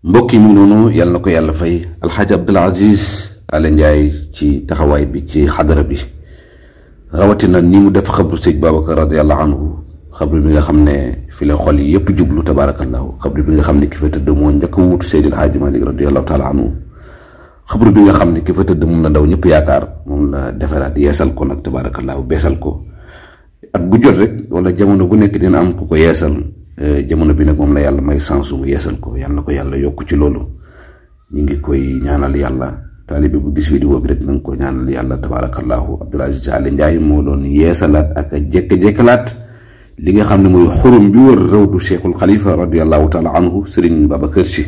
mbokk yi mu noonu yàlla na ko yàlla fay alxaaji Abdul Aziz Aly Ndiaye ci taxawaay bi ci xadara bi rawatina ni mu def xabru sëñ Babacar radiyallahu anhu xabru bi nga xam ne fi la xol yi yëpp jublu tabarakallahu xabru bi nga xam ne ki fa tëdd moo njëkk a wuutu Seydi El Hadji Malick radiyallahu taala anhu xabru bi nga xam ne ki fa tëdd moom la ndaw ñëpp yaakaar moom la defaraat yeesal ko nag tabarakallahu beesal ko at bu jot rek wala jamono bu nekk dina am ku ko yeesal jamono bi nag moom la yàlla may sansu mu yeesal ko yàlla na ko yàlla yokk ci loolu ñu ngi koy ñaanal yàlla taalibe bu gis vidéo bi rek na nga ko ñaanal yàlla tabarakallahu Abdul Aziz Aly Ndiaye moo doon yeesalaat ak a jekk-jekkalaat li nga xam ne mooy xurum bi wër rawdu cheikhul xalifa radiallahu taala anhu Serigne Babacar Sy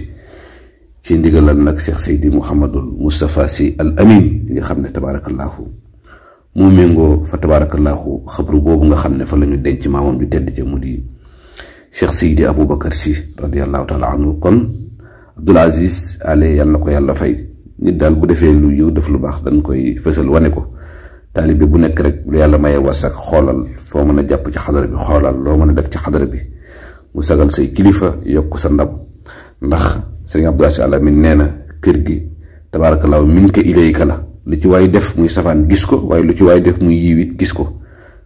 ci ndigalal nag Cheikh Seydi Mouhamadul Moustapha Sy Al Amin li nga xam ne tabarakallahu mu méngoo fa tabarakallahu xabru boobu nga xam ne fa la ñu denc maamam bi tedd ca mu di Cheikh Seydi Aboubacar Sy radiallahu taala anhu kon Abdul Aziz Aly yàlla na ko yàlla fay nit daal bu defee lu yiw def lu baax dañ koy fësal wane ko taalibe bu nekk rek lu yàlla maye wasak xoolal foo mën a jàpp ci xadara bi xoolal loo mën a def ci xadara bi mu sagal say kilifa yokk sa ndab ndax sëriñ Abdul Aziz Aly min nee na kër gi tabaarakallaahu min ka ilayka la lu ci waay def muy safaan gis ko waaye lu ci waay def muy yiwit gis ko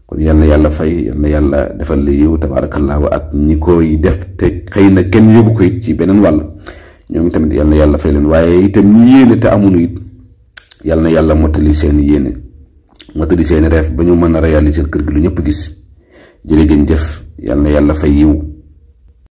kon yal na yàlla fay yal na yàlla defal la yiw tabaarakallaahu ak ñi koy def te xëy na kenn yóbbu ko it ci beneen wàll ñoom tamit yal na yàlla fay leen waaye itam ñi yéene te amuñu it yal na yàlla mottali seen yéene mottali seen reef ba ñu mën a réaliser kër gi lu ñëpp gis jërë ngeen jëf yal na yàlla fay yiw